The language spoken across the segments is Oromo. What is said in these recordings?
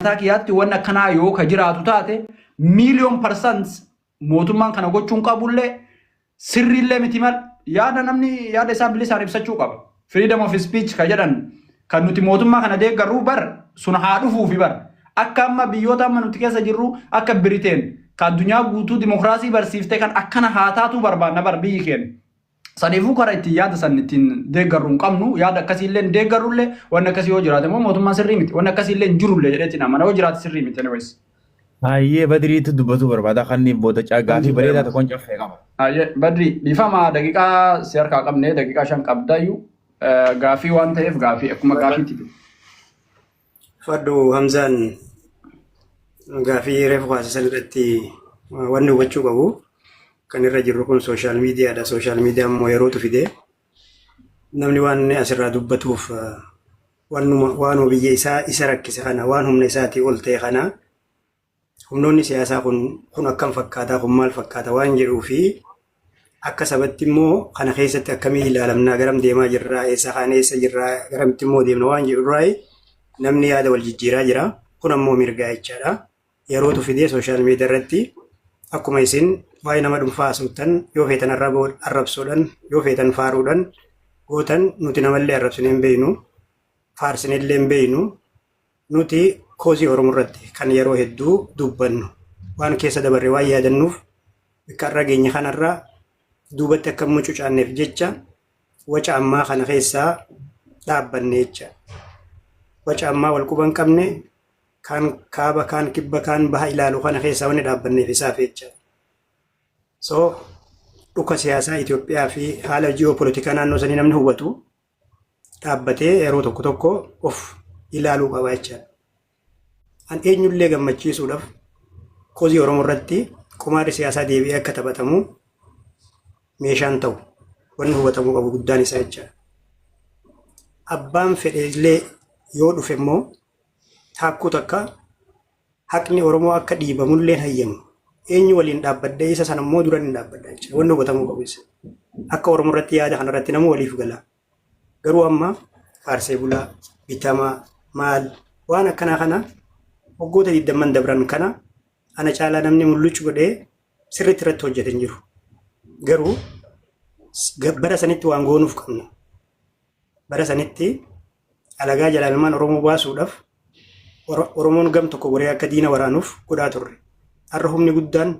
Mataa kiyyaatti wanni akkanaa yoo ka jiraatu taate, 1,000,000% mootummaan kana gochuun qabullee sirriillee miti. Mal yaada namni yaada isaa bilisaan ibsachuu qaba. Freedom of speech ka jedhan kan nuti mootummaa kana deeggarru bar sun haa dhufuufi bar. Akka amma biyyoota amma nuti keessa jirru, akka Biriteen ka addunyaa guutuu dimokiraasii barsiifte kan akkana haa taatu barbaanna bar biyyi keenya. Saniifuu karaa ittiin yaada san ittiin deeggarru hin qabnu. Yaada akkasiillee hin deeggarrullee. Wanni akkasii yoo jiraate immoo mootummaan sirrii miti. Wanni akkasiillee hin jirullee jedheetiin amana. Yoo jiraate sirrii miti anyways. Baay'ee Badriitu dubbatu barbaada. Kanneen booda gaafii bareedaa tokkoon caffee qaba. Baay'ee Badrii, dhiifama, daqiiqaa si harkaa qabne, daqiiqaa 5 qabdayyuu, gaafii waan ta'eef gaafii akkuma gaafiitti. Fadhu Hamzaan, gaafii reefu kaasisan irratti wanni hubachuu qabu kan irra jirru kun social mediadha. Social media immoo yerootu fide. Namni waan asirraa dubbatuuf waanuma biyya isaa isa rakkise kana, waan humna isaatii ol ta'e kana, humnoonni siyaasaa kun kun akkam fakkaataa, kun maal fakkaata waan jedhuu fi akka sabatti immoo kana keessatti akkamii ilaalamnaa, garam deemaa jirraa, eessa kaan eessa jirraa, garamitti immoo deemna waan jedhu irraa namni yaada wal jijjiiraa jira. Kun ammoo mirgaa jechaadha. Yerootu fidee social media irratti akkuma isin waa'ee nama dhuunfaa haasoftan, yoo feetan arrabsuudhaan, yoo feetan faaruudhaan gootan, nuti namallee arrabsinee hin beeknu, faarsinellee hin beeknu. Nuti cause Oromoo irratti kan yeroo hedduu dubbannu waan keessa dabarre waan yaadannuuf, bakka irra geenye kanarraa duubatti akka mucucaanneef jecha waca ammaa kana keessaa dhaabbanne jecha. Waca ammaa wal quba hin qabne, kaan kaaba, kaan kibba, kaan baha ilaalu kana keessaa wanni dhaabbanneef isaaf jecha. So dhuka siyaasaa Itoophiyaa fi haala ji'oopolitikaa naannoo sanii namni hubatu dhaabbatee yeroo tokko tokko of ilaaluu qaba jechaadha. An eenyullee gammachiisuudhaaf cause Oromoo irratti qumaarri siyaasaa deebi'ee akka taphatamu meeshaan ta'u wanni hubatamuu qabu guddaan isaa jechaadha. Abbaan fedhe illee yoo dhufe immoo taakkuu takka haqni Oromoo akka dhiibamullee hayyamu. Eenyu waliin dhaabbadhee isa sana immoo dura hin dhaabbadha jechuudha. Wanni hubatamuu qabu isa. Akka Oromoo irratti yaada kanarratti nama waliif gala. Garuu amma faarsee bulaa, bitamaa, maal waan akkanaa kana waggoota 20n dabran kana ana caalaa namni mul'uchu godhee sirriitti irratti hojjete hin jiru. Garuu bara sanitti waan goonuuf qabna. Bara sanitti alagaa jalaa ilmaan Oromoo baasuudhaaf Oromoon gam tokko goree akka diina waraanuuf godhaa turre. Har'a humni guddaan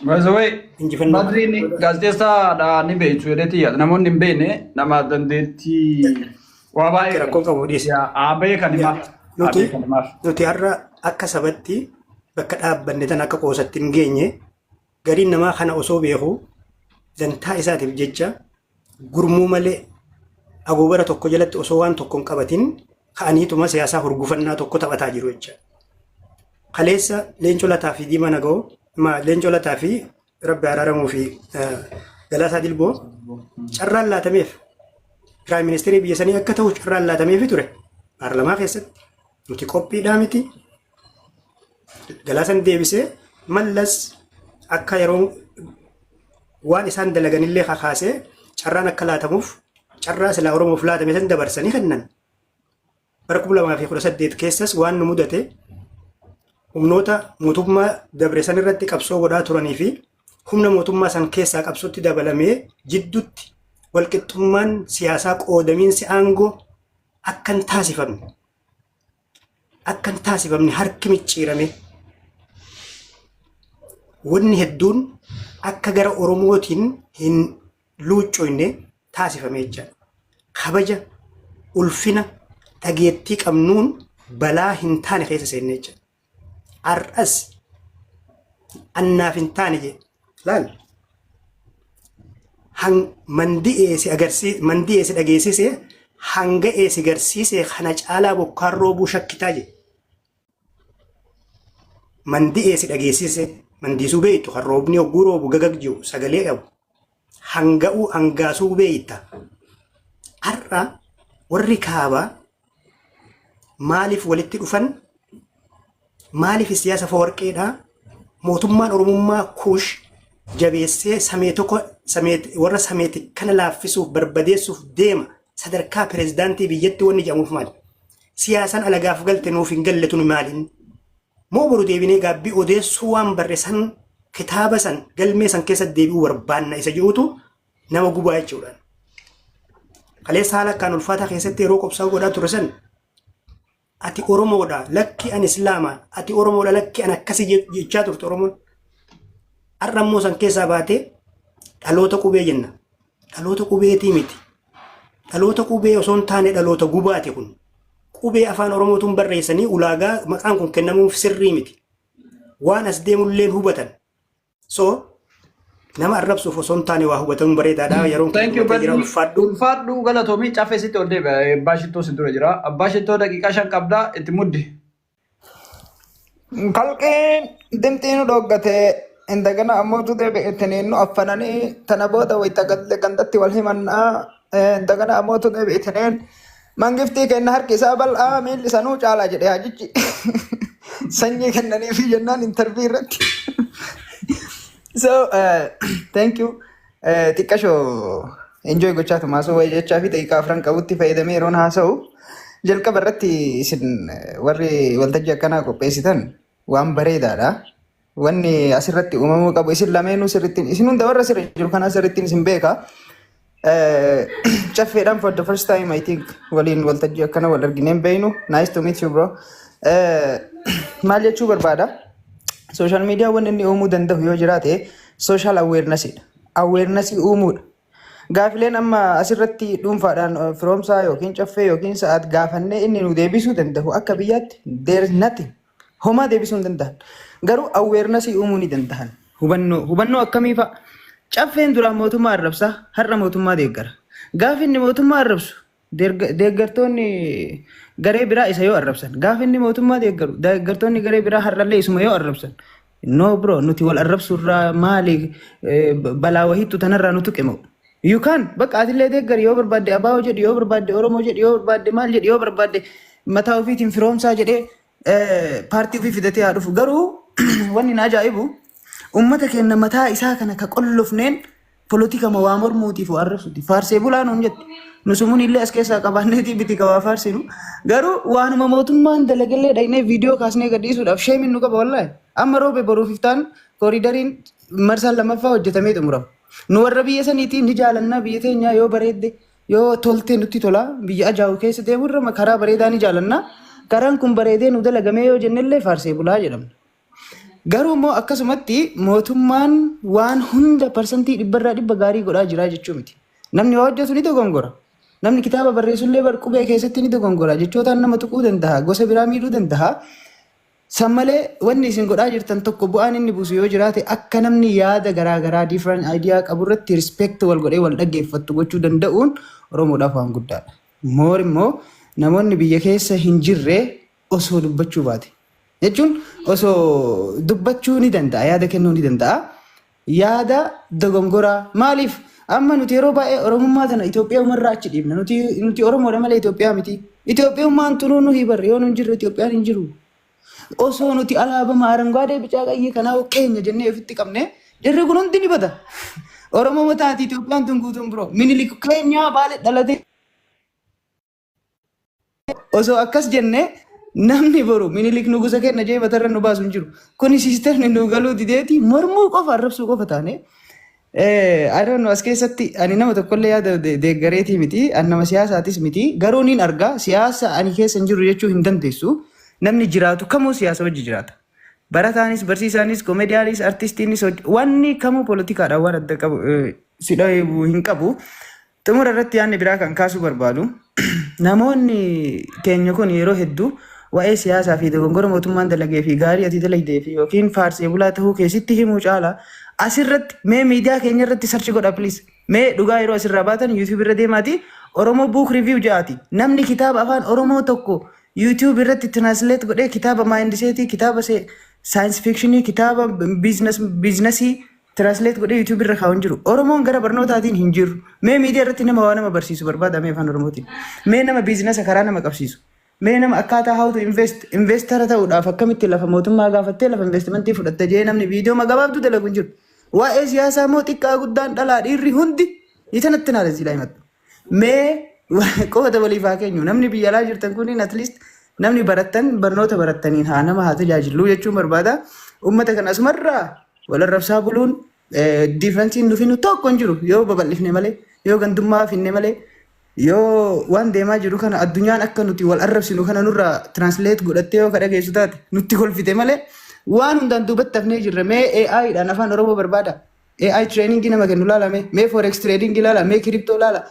By the way, injifannoo Badriin gaazexeessaadha, ni beektu jedheeti yaada. Namoonni hin beekne nama dandeettii waa baay'ee Rakkoon qabu, dhiisi. Yaa, haa beekan himaaf. Haa Nuti beekan himaaf. nuti har'a akka sabatti bakka dhaabbanne tan akka qoosatti hin geenye. Gariin namaa kana osoo beeku dantaa isaatiif jecha gurmuu malee agoobara tokko jalatti osoo waan tokko hin qabatin ka'aniituma siyaasaa hurgufannaa tokko taphataa jiru jecha. Kaleessa Leencoo Lataa fi Diimaa Naga'oo, Leencoo Lataa fi Rabbi araaramuu fi Galaasaa Dilboo carraan laatameef prime ministerii biyya sanii akka ta'u carraan laatameefi ture. Paarlamaa keessatti nuti qophiidhaa miti. Galaasan deebisee Mallas akka yeroo waan isaan dalaganillee kakaasee carraan akka laatamuuf carraa silaa Oromoof laatame san dabarsanii kennan. Bara 2018 keessas waan nu mudate, humnoota mootummaa dabre san irratti qabsoo godhaa turanii fi humna mootummaa san keessaa qabsootti dabalamee jidduutti walqixxummaan siyaasaa, qoodamiinsi aangoo akka hin taasifamne harki micciirame, wanni hedduun akka gara Oromootiin hin luuccoyne taasifame jechaadha. Kabaja, ulfina, dhageettii qabnuun balaa hin taane keessa seenne jechaadha. Har'as annaaf hin taane jee laal mandi'ee si agarsiise, mandi'ee si dhageessise, hanga ee si garsiise kana caalaa bokkaan roobuu shakkitaa jee. Mandi'ee si dhageessise, mandiisuu beektu, kan roobni hogguu roobu gagag jiru sagalee qabu. Hanga'uu hangaasuu beekta. Har'a warri kaabaa maaliif walitti dhufan? Maaliif siyaasa Fawarqeedhaa? Mootummaan Oromummaa Kuush jabeessee samee tokko warra sameeti kana laaffisuuf barbadeessuuf deema. Sadarkaa pirezidaantii biyyatti wanni jedhamuuf maali? Siyaasaan alagaaf galte nuuf hin galle tuni maaliin? Moo boru deebinee gaabbii odeessuu waan barre san, kitaaba san, galmee san keessa deebi'uu barbaanna isa jirutu nama gubaa jechuudha. Kaleessa haala akkaan ulfaataa keessatti yeroo qobsaa godhaa ture san, "Ati Oromoodha, lakki ani Islaama, ati Oromoodha, lakki ani akkasi" jechaa turte Oromoon. Har'a immoo san keessaa baatee dhaloota qubee jenna. Dhaloota qubeetii miti. Dhaloota qubee osoo hin taane dhaloota gubaati kun. Qubee Afaan Oromootuun barreessanii ulaagaa maqaan kun kennamuuf sirrii miti. Waan as deemulleen hubatan. So nama arrabsuuf osoo hin taane waa hubatamuun bareedaadha. Yeroon Thank you, keenya jira, Badri. ulfaadhu. Ulfaadhu, galatoomii. Caffee sitti ol deebi'a. Abbaa Shittoo si dura jira. Abbaa Shittoo, daqiiqaa 5 qabdaa, itti muddi. Kalqeen dimxii nu dhoggate indagana ammootu deebi'etiniin nu affananii tana booda wayita galle gandatti wal himannaa indagana ammootu deebi'etiniin mangiftii kenna harki isaa bal'aa miilli sanuu caalaa jedhe hajichi sanyii kennaniifi jennaan interview irratti. So thank you. Xiqqashoo enjoy gochaa tumaasuu wayii jechaa fi daqiiqaa 4 qabutti fayyadamee yeroon haasa'u, jalqaba irratti isin warri waltajjii akkanaa qopheessitan waan bareedaadha. Wanni asirratti uumamuu qabu, isin lameenuu sirrittiin, isin hunda warra sirri jiru kanaa sirrittiin isin beeka. Caffeedhaan for the first time, I think, waliin waltajjii akkana wal argineen beeynu. Nice to meet you, bro. Maal jechuu barbaada? Social media wanni inni uumuu danda'u yoo jiraate social awareness dha. Awareness uumuudha. Gaafileen amma asirratti dhuunfaadhaan Firoomsaa yookiin Caffee yookiin Sa'aat gaafannee inni nu deebisuu danda'u akka biyyaatti there is nothing. Homaa deebisuu hin danda'an. Garuu awareness uumuu ni danda'an. Hubannoo akkamii fa'a? Caffeen duraan mootummaa arrabsaa, har'a mootummaa deeggara. Gaafi inni mootummaa arrabsu deeggartoonni garee biraa isa yoo arrabsan, gaafi inni mootummaa deeggaru deeggartoonni garee biraa har'allee isuma yoo arrabsan, no bro, nuti wal arrabsurraa maali balaa wahiittu tanarraa nu tuqe moo? You can bakka atillee deeggari, yoo barbaadde Abaa'oo jedhi, yoo barbaadde Oromoo jedhi, yoo barbaadde maal jedhi, yoo barbaadde mataa ofiitiin Firoomsaa jedhee paartii ofii fidatee haa dhufu. Garuu wanni na ajaa'ibu, ummata keenya mataa isaa kana ka qollofneen polotika ma waa mormuutiif waa arrabsuti. Faarsee bulaa nuun jetti. Nu sumuun illee as keessaa qabaanneetii biti ka waa faarsinu. Garuu waanuma mootummaan dalagallee dhaqnee viidiyoo kaasnee gadhiisuudhaaf sheemiin nu qaba wallaahi. Amma roobe boruuf iftaan kooriidariin marsaan lammaffaa hojjetamee xumurama. Nu warra biyya saniitii ni jaalannaa, biyya teenyaa yoo bareedde, yoo tolte nutti tola, biyya ajaa'u keessa deemurra karaa bareedaa ni jaalannaa. Karaan kun bareedee nu dalagamee yoo jennellee faarsee bulaa jedhamna. Garuu immoo akkasumatti mootummaan waan hunda 100% gaarii godhaa jira jechuu miti. Namni waa hojjetu ni dogongora. Namni kitaaba barreessullee bar qubee keessatti ni dogongora. Jechootaan nama tuquu danda'a. Gosa biraa miidhuu danda'a. San malee wanni isin godhaa jirtan tokko bu'aan inni buusu yoo jiraate, akka namni yaada garaa garaa, different idea qabu irratti respect wal godhee wal dhaggeeffattu gochuu danda'uun Oromoodhaaf waan guddaadha. Moor immoo namoonni biyya keessa hin jirre osoo dubbachuu baate. Jechuun osoo dubbachuu ni danda'a, yaada kennuu ni danda'a. Yaada dogongoraa maaliif amma nuti yeroo baay'ee Oromummaa tana Itoophiyaa umarraa achi dhiibna. Nuti Oromoodha malee Itoophiyaa miti. Itoophiyummaan tunuu nu hibarre, yoo nu hin jirre Itoophiyaan hin jiru. Osoo nuti alaabama aranguwaadee bicaa qayyii kanaa keenya jennee ofitti qabne, jarri kun hundi ni bada. Oromoo mataati Itoophiyaan tun guutuun biroo. Minilik keenyaa Baale dhalate. Osoo akkas jenne, namni boru Minilik nugusa kenna jee matarra nu baasu hin jiru. Kuni systemni nu galuu dideeti mormuu qofa, arrabsuu qofa taane. I don't know, as keessatti ani nama tokkollee yaada deeggareetii miti, ani nama siyaasaatis miti, garuu niin arga, siyaasa ani keessa hin jiru jechuu hin dandeessu. Namni jiraatu kamuu siyaasa wajji jiraata. Barataanis, barsiisaanis, koomediyaanis, artistiinis, wanni kamuu poolitikaadhaan waan adda qabu si dhabu hin qabu. Xumura irratti yaadni biraa kan kaasuu barbaadu, namoonni keenya kun yeroo hedduu waa'ee siyaasaa fi dogongora mootummaan dalagee fi gaarii ati dalagdee fi yookiin faarsee bulaa ta'uu keessatti himuu caala asirratti mee miidiyaa keenya irratti search godha, please. Mee dhugaa yeroo asirraa baatan YouTube irra deemaati Oromoo book review jedhaati. Namni kitaaba Afaan Oromoo tokko YouTube irratti translate godhee, kitaaba mindsetii, kitaaba science fictionii, kitaaba businessii translate godhee YouTube irra kaa'u hin jiru. Oromoon gara barnootaatiin hin jiru. Mee miidiyaa irratti nama waa nama barsiisu barbaada mee Afaan Oromootiin. Mee nama businessa karaa nama qabsiisu. Mee nama akkaataa how to invest, investor ta'uudhaaf akkamitti lafa mootummaa gaafattee lafa investmentii fudhatte jee namni viidiyoo gabaabduu dalagu hin jiru. Waa'ee siyaasaa immoo xiqqaa guddaan dhalaa dhiirri hundi itanatti naala silaa himattu. Mee qooda waliif haa keenyu. Namni biyya alaa jirtan kun at least Namni barattan barnoota barattaniin haa nama haa tajaajilu jechuun barbaada. Uummata kana asumarraa wal arrabsaa buluun difference iin nu tokko hin jiru yoo babal'ifne malee, yoo gandummaa finne malee, yoo waan deemaa jiru kana addunyaan akka nuti wal arrabsinu kana nurraa translate godhattee yoo ka dhageessu taate nutti kolfite malee, waan hundaan duubatti hafnee jirra. Mee AI dhaan afaan Oromoo barbaada. AI training nama kennu laalame, mee forex trading ilaala, mee crypto laala.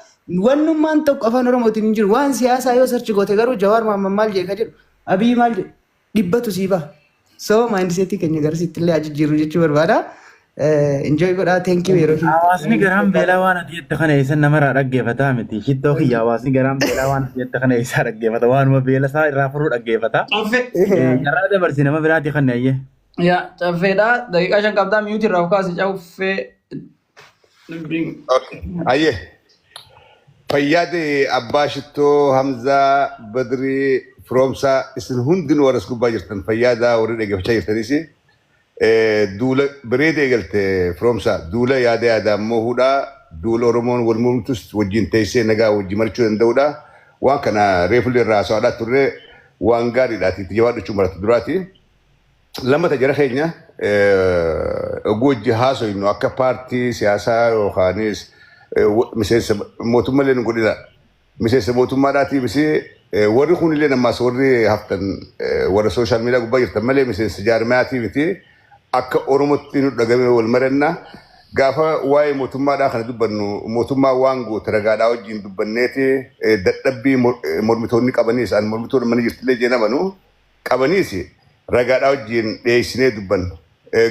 Wannummaan tokko afaan Oromootiin hin jiru. Waan siyaasaa yoo search goote garuu Jawaar Mohammad maal jedhe ka jedhu, Abiyyi maal jedhe, dhibbatu sii baha. So mindset keenya garasitti illee jijjiirru jechuu barbaada. Enjoy godhaa, thank you yeroo. Hawaasni garaan beelaa waan ati jette kana eessa namarraa dhaggeeffataa miti. Shittoo kiyya, hawaasni garaan beelaa waan ati jette kana eessaa dhaggeeffata? Waanuma beela isaa irraa furuu dhaggeeffata. Caffee. Carraa dabarsi nama biraati kan ayyee. Yaa caffeedha. Daqiiqaa 5 qabdaa, mute irraa of kaasi caffee. Ayyee. Fayyaade abbaa shittoo, Hamzaa, Badrii, Firoomsaa, isin hundinuu warra as gubbaa jirtan fayyaadaa, warri dhaggeeffachaa jirtanis, duula bareeda eegalte Firoomsaa. Duula yaada yaadaa immoo hudhaa, duula Oromoon wal mormtus wajjin teessee nagaa wajjin marchuu danda'udha. Waan kana reefullee irraa haasa'aadhaa turre, waan gaariidhaati, itti jabaadhu maratu duraati. Lammata, jara keenya, oguu wajji haasoynu akka paartii siyaasaa yookaanis miseensa mootummaa nu godhina. Miseensa mootummaadhaatii misi warri kunillee, ammaas warri haftan warra social media gubbaa jirtan malee miseensa jaarmiyaatii miti. Akka Oromootti nu dhagame wal maranna. Gaafa waa'ee mootummaadhaa kana dubbannu, mootummaa waan goote ragaadhaa wajjin dubbanneeti, dadhabbii mormitoonni qabaniis, an mormitoonni mana jirtillee jee namanu qabaniis, ragaadhaa wajjin dhiyeessinee dubbanna.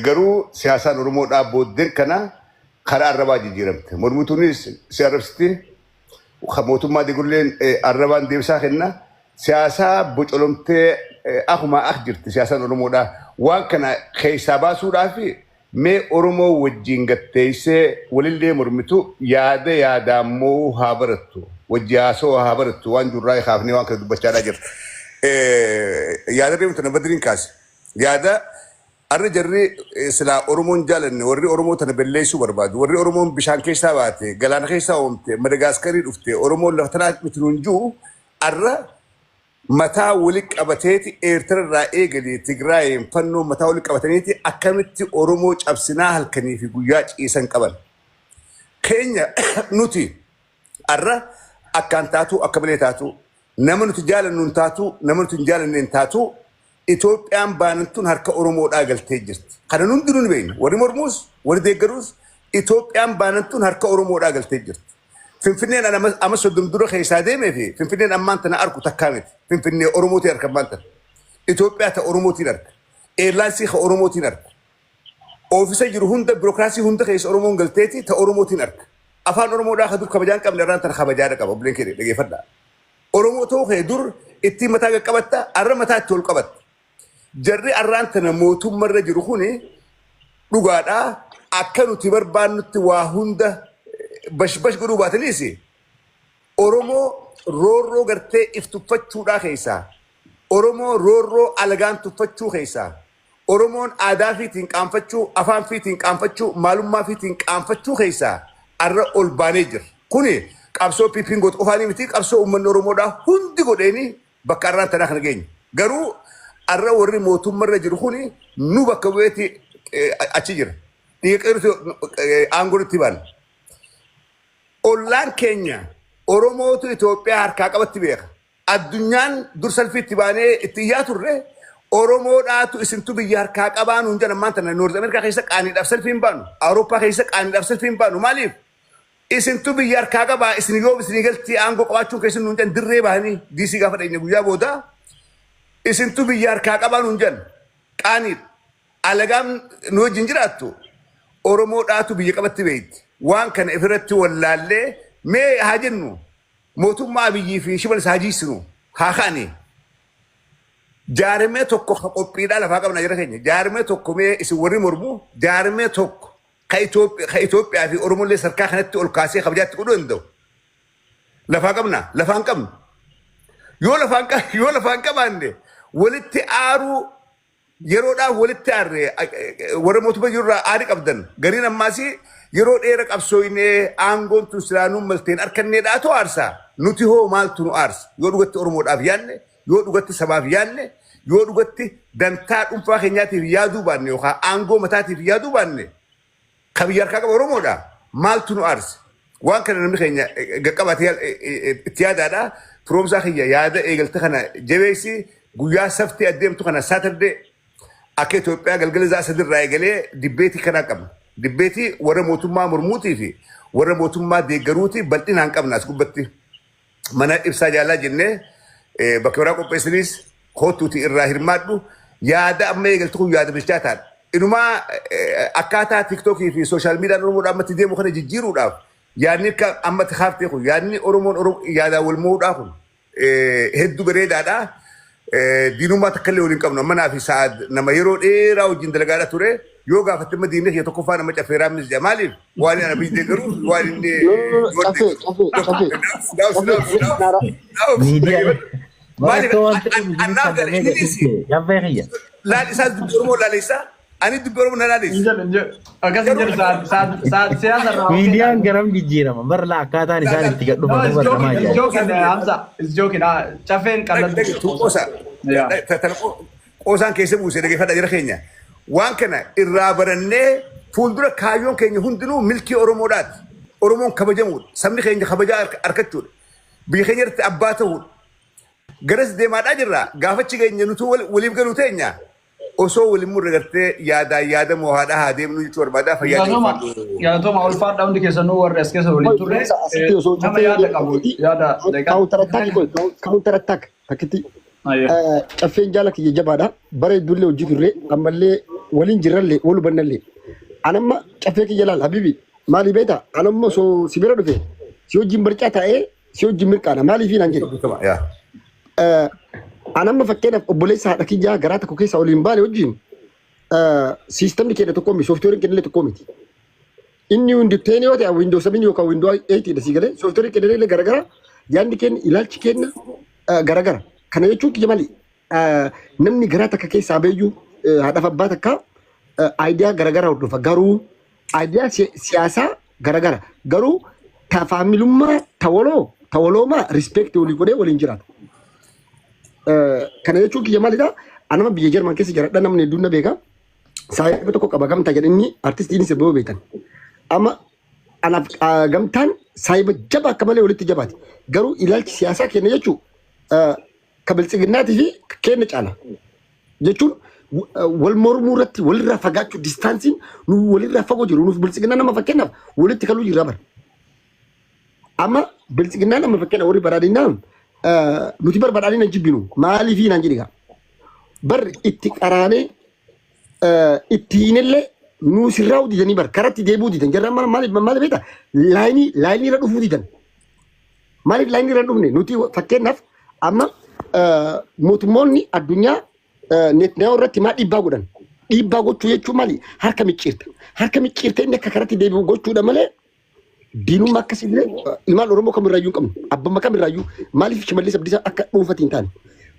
Garuu siyaasaan Oromoodhaa booddeen kana karaa arrabaa jijjiiramte. Mormituunis si arrabsiti, mootummaa deeggarulleen arrabaan deebisaa kenna. Siyaasaa bocolomtee akkuma ak jirti siyaasaan Oromoodhaa. Waan kana keessaa baasuudhaaf mee Oromoo wajjin gatteessee walillee mormitu yaada yaadaammoo haa barattu. Wajji haasoo haa barattu, waan jirraa kaafnee waan kana dubbachaadhaa jirra. Yaada deemtu na Badriin kaase. Yaada arra jarri silaa Oromoon jaalanne, warri Oromoo tana balleessuu barbaadu, warri Oromoon bishaan keessaa baate, galaana keessaa oomte, Madagaaskarii dhufte, Oromoon lafa tanaa miti nuun jiru, arra mataa wali qabateeti Eertira irraa eegalee Tigraayin fannoo mataa wali qabataniiti akkamitti Oromoo cabsinaa halkanii fi guyyaa ciisan qaban. Keenya nuti arra akkaan taatu, akka malee taatu, nama nuti jaalannu hin taatu, nama nuti hin jaalanne hin taatu, Itoophiyaan baanantuun harka Oromoodhaa galtee jirti. Kana hundinuu ni beekna. Warri mormuus, warri deeggaruus, Itoophiyaan baanantuun harka Oromoodhaa galtee jirti. Finfinneen ana ama 30 dura keessaa deemee fi Finfinneen ammaan tana arku takkaa miti. Finfinnee Oromootiin arka ammaan tana. Itoophiyaa ta Oromootiin arka. Airlines ka Oromootiin arka. Office jiru hunda, birookiraasii hunda keessa Oromoon galteeti ta Oromootiin arka. Afaan Oromoodhaa ka dur kabajaan qabne irraan tana kabajaadha qaba. Obboleen keenya, dhageeffadhaa. Oromoo ta'uu kee dur ittiin mataa qaqqabatta, arra mataa itti ol qabatta. Jarri arraan tana mootummarra jiru kuni dhugaadhaa akka nuti barbaannutti waa hunda bashbash godhuu baataniis, Oromoo roorroo gartee if tuffachuudhaa keessaa, Oromoo roorroo alagaan tuffachuu keessaa, Oromoon aadaa fiitiin qaanfachuu, afaan fiitiin qaanfachuu, maalummaa fiitiin qaanfachuu keessaa arra ol baanee jira. Kuni qabsoo PP'n gootu qofaanii miti, qabsoo uummanni Oromoodhaa hundi godheeni bakka arraan tanaa kana geenye. Garuu arra warri mootummarra jiru kuni nu bakka bu'eeti achi jira. Dhiiga qeerroo aangoo itti baana. Ollaan keenya Oromootu Itoophiyaa harkaa qabatti beeka. Addunyaan dur salfiitti baanee itti iyyaa turre, Oromoodhaatu isintu biyya harkaa qabaa nuun jedhan. Maanta North America keessa qaaniidhaaf salfii hin baanu. Awurooppaa keessa qaaniidhaaf salfii hin baanu. Maaliif? Isintu biyya harkaa qabaa, isin yoo isinii galtii aangoo qabaachuun keessan nuun jedhan. Dirree bahanii DC gaafa dhaqne guyyaa booda isintu biyya harkaa qabaa nuun jedhan, qaaniidha. Alagaan nu wajjin jiraattu Oromoodhaatu biyya qabatti beekti. Waan kana ifirratti wallaallee, mee haa jennu, mootummaa Abiyyii fi Shimalis haa jiisinu, haa ka'anii. Jaarmee tokko ka qophiidhaa lafaa qabna jira keenya. Jaarmee tokko, mee isin warri mormu, jaarmee tokko ka Itoophiyaa fi Oromollee sarkaa kanatti ol kaasee kabajaatti godhuu danda'u. Lafaa qabna, lafaan qabnu. Yoo lafaan qabaanne walitti aaruu, yeroodhaaf walitti aarre, warra mootummaa jirurraa aarii qabdan, gariin ammaas yeroo dheera qabsooynee aangoon tun silaa nuun malteen harkanneedhaatu aarsaa. Nuti hoo maaltu nu aarsa? Yoo dhugatti Oromoodhaaf yaadne Yoo dhugatti sabaaf yaadne, yoo dhugatti dantaa dhuunfaa keenyaatiif yaaduu baanne yookaan aangoo mataatiif yaaduu baanne, ka biyya harkaa qaba Oromoodha. Maaltu nu aarse? Waan kana namni keenya qaqqabatee itti yaadaadha. Firoomsaa kiyya, yaada eegalte kana jabeessi. Guyyaa saftii adeemtu kana, Saturday, akka Itoophiyaa galgala za'a 3rraa eegalee debate kanaa qabna. Debate warra mootummaa mormuutii fi warra mootummaa deeggaruuti bal'inaan qabna as gubbatti. Mana ibsaa jaalaa jennee bakka biraa qopheessanis kootuuti irraa hirmaadhu. Yaada amma eegaltu kun yaada bilchaataadha. Inumaa akkaataa TikTokii fi social mediaan Oromoodhaa ammatti deemu kana jijjiiruudhaaf yaadni akka ammatti kaaftee kun, yaadni Oromoon yaadaan wal mo'uudhaa kun hedduu bareedaadha. Diinummaa takka illee waliin qabnu. Amma naa fi Sa'aad nama yeroo dheeraa wajjin dalagaadha ture. Yoo gaafatte amma diinni kiyya tokkoffaa nama Caffeeraa mis jedha. Maaliif? Waan inni biyya deeggaruuf, waan inni. Caffee, Caffee, Caffee. Miidiyaa. Maaliif? Akka waan ta'eef Annaaf gara inninis Caffee kiyya. Laal, isaas dubbii Oromoo laaleessa. Ani dubbii Oromoo na laaleessa. Hin jedhu, hin jedhu. Akkas hin jedhu, Sa'aad siyaasa irraa. Miidiyaan garam jijjiirama. Bara laa akkaataan isaan itti gad No, dhufan it's bara joking, namaa it's ajaa'iba. joking, Hamza. It's joking. Caffeen qal'atu. Qoosa. Qoosaan keessa buusee dhaggeeffadha jira keenya. Waan kana irraa barannee fuuldura kaayyoon keenya hundinuu milkii Oromoodhaati. Oromoon kabajamuudha. Sabni keenya kabajaa argachuudha. Biyya keenya irratti abbaa ta'uudha. Garas deemaadhaa jirra. Gaafachi keenya nutu waliif galuu teenya. Osoo waliin murre gartee yaadaan yaada moohaadhaa haa deemnu jechuu barbaadaa, fayyaa. Galatooma, galatooma, ulfaadha hundi keessanuu warri as keessa waliin turre. Asitti osoo Nama yaada qabu yaada daqiiqaa. Counter attack, counter attack takkitti. Caffeen jaala kiyya jabaadha. Bara hedduullee hojii turre, ammallee waliin jirrallee, wal hubannallee. Anamma caffee kiyya laal, habibi, maali beektaa? Anamma osoo si bira dhufe si wajjin barcaa taa'ee si wajjin mirqaana, maaliif naan jedhe. Anamma fakkeenyaaf obboleessa haadha kiyyaa garaa tokko keessa waliin baane wajjin systemni keenya tokko miti, softwareiin keenya illee tokko miti. Inni Windows 10 yoo ta'e, Windows 7 yookaan Windows 8 dha, sii galee? Softwareiin keenya illee garagara, yaadni keenya, ilaalchi keenya garagara. Kana jechuun kiyya maali? Namni garaa takka keessaa beeyyuu haadhaaf abbaa takka idea garagara hordofa, garuu idea siyaasaa garagara, garuu ta faamilummaa ta waloo ta waloomaa respect walii godhee waliin jiraata. Kana jechuun kiyya maalidha? Anama biyya Jarman keessa jiraadha, namni hedduun na beeka. Saayiba tokko qaba, Gamtaa jedhanii, artistiin sirboo beekan. Amma anaaf Gamtaan saayiba jaba akka malee walitti jabaati. Garuu ilaalchi siyaasaa keenya jechuun ka biltsiginnaatii fi keenya caala. Jechuun wal mormuu irratti walirraa fagaachuu, distanceiin nu walirraa fagoo jiru, nuuf biltsiginnaa nama fakkeenyaaf walitti kaluu jirra bara. Amma biltsiginnaan amma fakkeenya warri badhaadhinaa, nuti bar badhaadhina hin jibbinu, maaliifii naan jedhi gaa. Bar itti qaraanee itti hiinillee nuu sirraa'uu didanii, bar karatti deebi'uu didan jarra. Maaliif maaliif beektaa? Line irra dhufuu didan. Maaliif line irra hin dhufne? Nuti fakkeenyaaf amma mootummoonni addunyaa Netanyahu irratti maa dhiibbaa godhan? Dhiibbaa gochuu jechuun maali? Harka micciirta. Harka micciirta inni akka karatti deebi'u gochuudha malee diinummaa akkasiillee ilmaan Oromoo kamirraayyuu hin qabnu. Abbamma kamirraayyuu. Maaliif Shimallis Abdiisaa akka dhuunfatti hin taane?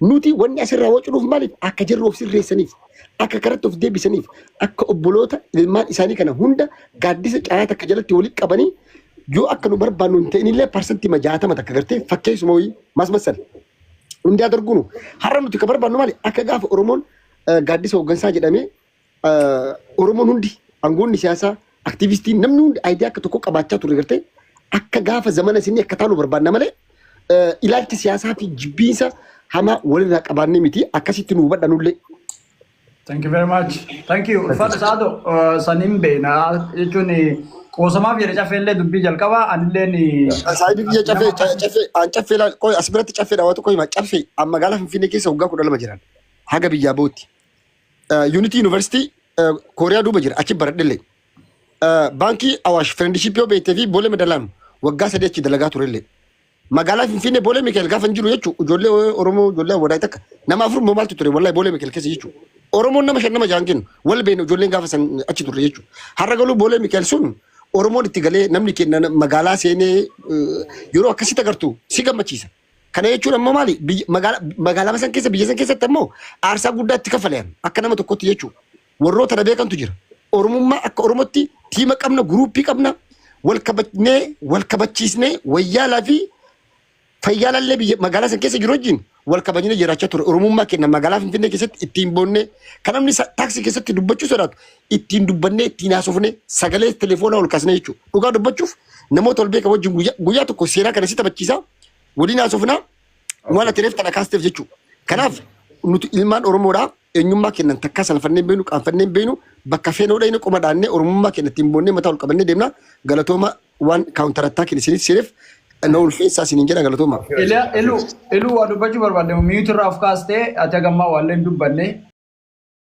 Nuti wanni asirraa wacuudhuuf maaliif? Akka jarri of sirreessaniif, akka karatti of deebisaniif, akka obboloota ilmaan isaanii kana hunda gaaddisa caayaa takka jalatti walitti qabanii, yoo akka nu barbaannu hin ta'inillee parsantii 60 takka gartee fakkeessuma wayii maas massal. Hundaa darguunu har'a nuti ka barbaannu maali? Akka gaafa Oromoon gaaddisa hooggansaa jedhamee Oromoon hundi, aangoonni siyaasaa, aktiivistiin, namni hundi idea akka tokko qabaachaa ture gartee, akka gaafa zamana isinii akka taanu barbaanna malee ilaalcha siyaasaa fi jibbiinsa hamaa walirraa qabaannee miti, akkasitti nu hubadhanullee. Thank you very much. Thank you. Ulfaata Saado, saniin beena jechuun qoosamaaf jedhe Caffeellee dubbii jalqaba anilleen. Saayibii biyya Caffee, Caffee an Caffee laal, qoy, as biratti Caffeedha, waa tokko hima. Caffee an magaalaa Finfinnee keessa waggaa 12 jiran haga biyyaa bootti. Unity University Kooriyaa duuba jira, achi baradhellee. Baankii Awaash Friendship yoo beektee fi Boolee Madalaam waggaa 3 achi dalagaa turellee. Magaalaa Finfinnee Boolee Mikael gaafa hin jiru jechuun ijoollee Oromoo, ijoollee Awwadaay takka nama afur moo maaltu ture wallahi Boolee Mikael keessa jechuun. Oromoon nama shan, nama jahan kennu wal beekne, ijoolleen gaafa san achi turre jechuun. Har'a galuu Boolee Mikael sun Oromoon itti galee, namni kenna magaalaa seenee yeroo akkasitti agartu si gammachiisa. Kana jechuun ammoo maali? Magaalaa san keessa, biyya san keessatti ammoo aarsaa guddaa itti kaffalan akka nama tokkotti jechuudha. Warroota na beekantu jira. Oromummaa akka Oromootti team qabna, group qabna, wal kabajnee, wal kabachiisnee, wayyaalaa fi fayyaalallee biyya magaalaa san keessa jiru wajjin Wal kabajnee jiraachaa ture. Oromummaa keenya magaalaa Finfinnee keessatti ittiin boonnee, kan namni taaksii keessatti dubbachuu sodaatu ittiin dubbannee, ittiin haasofnee, sagalee telefoonaa ol kaasnee jechuudha. Dhugaa dubbachuuf namoota ol beekan wajjin guyyaa guyyaa tokko seenaa kana si taphachiisaa waliin haasofnaa waan ati reef tana kaasteef jechuudha. Kanaaf nuti ilmaan Oromoodhaa eenyummaa kennan takkaa salfannee hin beeknu, qaanfannee hin beeknu, bakka feenoo dhayne qoma dhaannee Oromummaa keenya ittiin boonnee mataa ol qabannee deemna. Galatooma, waan counter attack isiniif seeneef na ulfeessaa isiniin jedha, galatooma. Iluu, Iluu, waa dubbachuu barbaadde, mute irraa of kaastee ati hagammaa waallee hin dubbanne.